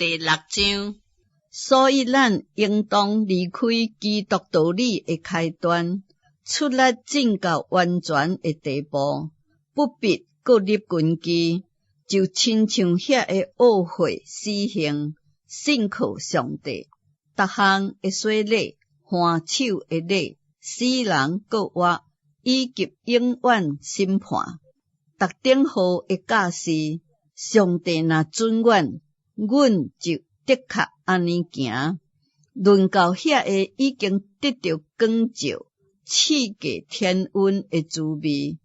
第六章，所以咱應當離開基督道理的開端，出力進到完全的地步，不必閣立根基，就親像遐个懊悔死刑，信靠上帝，逐項的洗禮、還手的禮、死人閣活，以及永遠審判。逐等號的教示，上帝若准阮，阮就的確按呢行。論到遐个已經得著光照、試過天恩的滋味，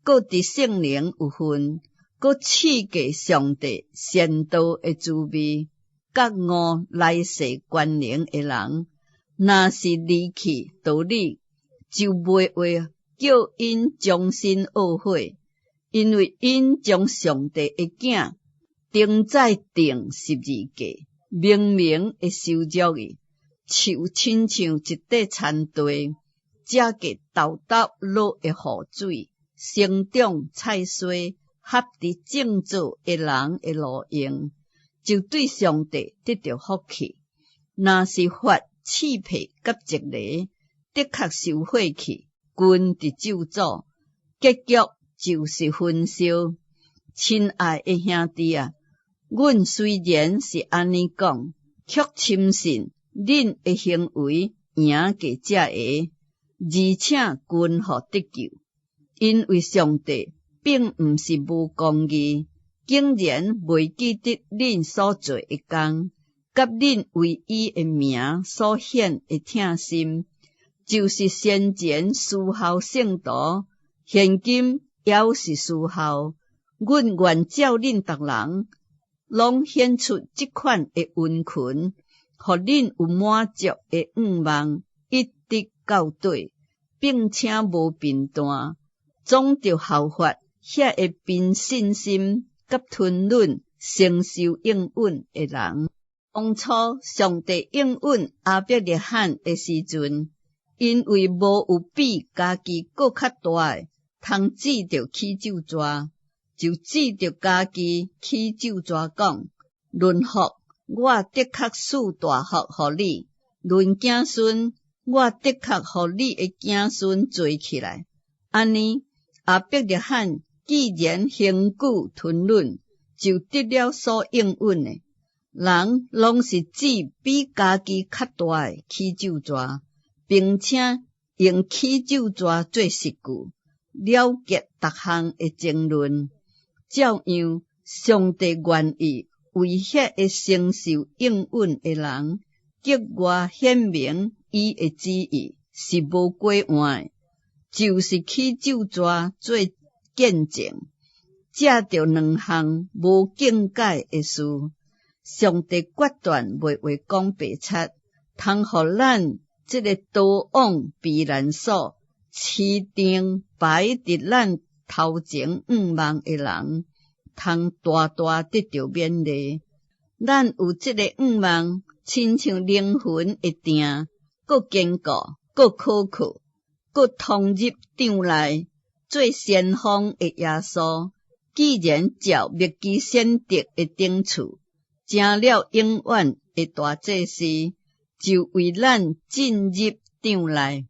閣佇聖靈有份，閣試過上帝善道的滋味，覺悟來世權能的人，若是離棄道理，就袂話叫𪜶終身懊悔，因為𪜶將上帝的囝釘在釘十字架，明明的羞辱伊，就親像一塊田地，遮過沓沓落的雨水，生長菜蔬，合佇種作的人的路用，就對上帝得著福氣。若是發刺皮佮蒺藜，的確受火氣，近佇咒詛，結局就是焚燒。親愛的兄弟啊，阮雖然是按呢講，卻深信恁的行為贏過這个，而且均予得救。因為上帝並毋是無公義，竟然袂記得恁所做的工，佮恁為伊的名所顯的疼心，就是先前侍候聖徒，現今猶是侍候。阮願照恁逐人，攏顯出這款的殷勤，予恁有滿足的願望，一直到底，並且無貧惰，總著效法遐个憑信心佮吞忍承受應允的人。當初上帝應允亞伯拉罕的時陣，因為無有比家己閣較大的，通指著起咒詛，就指著家己起咒詛講：論福，我的確賜大福予你；論子孫，我的確予你的子孫濟起來。按呢，亞伯拉罕既然恆久吞忍，就得了所應允的。人攏是指比家己較大的起咒詛，並且用起咒詛做實據，了結逐項的爭論。照樣，上帝願意為遐个承受應允的人，格外顯明伊的旨意是無改換的，就是起咒詛做見證，藉著兩項無見解的事，上帝決斷袂話講白賊，通予咱這个逃往避難所，市場擺佇咱頭前向望的人，通大大得著勉勵。咱有這个向望，親像靈魂的碇，閣堅固，閣可靠，閣通入帳內做先鋒的耶穌，既然照麥基洗德的等次，成了永遠的大祭司，就為咱進入帳內。